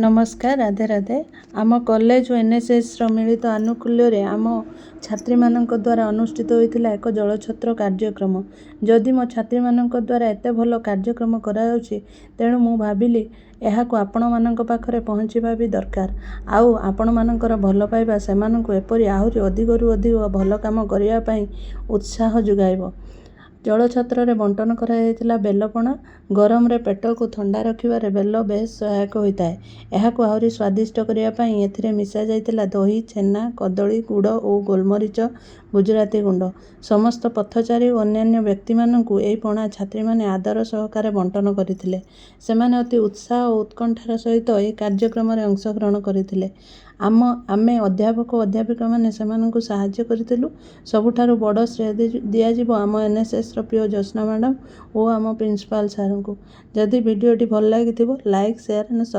ନମସ୍କାର, ରାଧେ ରାଧେ। ଆମ କଲେଜ ଓ ଏନ୍ଏସ୍ଏସ୍ର ମିଳିତ ଆନୁକୂଲ୍ୟରେ ଆମ ଛାତ୍ରୀମାନଙ୍କ ଦ୍ୱାରା ଅନୁଷ୍ଠିତ ହୋଇଥିଲା ଏକ ଜଳଛତ୍ର କାର୍ଯ୍ୟକ୍ରମ। ଯଦି ମୋ ଛାତ୍ରୀମାନଙ୍କ ଦ୍ୱାରା ଏତେ ଭଲ କାର୍ଯ୍ୟକ୍ରମ କରାଯାଉଛି, ତେଣୁ ମୁଁ ଭାବିଲି ଏହାକୁ ଆପଣମାନଙ୍କ ପାଖରେ ପହଞ୍ଚିବା ବି ଦରକାର। ଆଉ ଆପଣମାନଙ୍କର ଭଲ ପାଇବା ସେମାନଙ୍କୁ ଏପରି ଆହୁରି ଅଧିକରୁ ଅଧିକ ଭଲ କାମ କରିବା ପାଇଁ ଉତ୍ସାହ ଯୋଗାଇବ। ଜଳଛତ୍ରରେ ବଣ୍ଟନ କରାଯାଇଥିଲା ବେଲପଣା। ଗରମରେ ପେଟକୁ ଥଣ୍ଡା ରଖିବାରେ ବେଲ ବେଶ୍ ସହାୟକ ହୋଇଥାଏ। ଏହାକୁ ଆହୁରି ସ୍ୱାଦିଷ୍ଟ କରିବା ପାଇଁ ଏଥିରେ ମିଶାଯାଇଥିଲା ଦହି, ଛେନା, କଦଳୀ, ଗୁଡ଼ ଓ ଗୋଲମରିଚ, ଗୁଜୁରାତି ଗୁଣ୍ଡ। ସମସ୍ତ ପଥଚାରୀ ଓ ଅନ୍ୟାନ୍ୟ ବ୍ୟକ୍ତିମାନଙ୍କୁ ଏହି ପଣା ଛାତ୍ରୀମାନେ ଆଦର ସହକାରେ ବଣ୍ଟନ କରିଥିଲେ। ସେମାନେ ଅତି ଉତ୍ସାହ ଓ ଉତ୍କଣ୍ଠାର ସହିତ ଏହି କାର୍ଯ୍ୟକ୍ରମରେ ଅଂଶଗ୍ରହଣ କରିଥିଲେ। ଆମେ ଅଧ୍ୟାପକ ଓ ଅଧ୍ୟାପିକାମାନେ ସେମାନଙ୍କୁ ସାହାଯ୍ୟ କରିଥିଲୁ। ସବୁଠାରୁ ବଡ଼ ଶ୍ରେୟ ଦିଆଯିବ ଆମ ଏନ୍ଏସ୍ଏସ୍ର ପିଓ ଜ୍ୟୋତ୍ସ୍ନା ମ୍ୟାଡ଼ାମ୍ ଓ ଆମ ପ୍ରିନ୍ସିପାଲ୍ ସାର୍ଙ୍କୁ। ଯଦି ଭିଡ଼ିଓଟି ଭଲ ଲାଗିଥିବ, ଲାଇକ୍, ସେୟାର ଆଣ୍ଡ ସବସ୍କ୍ରାଇବ୍।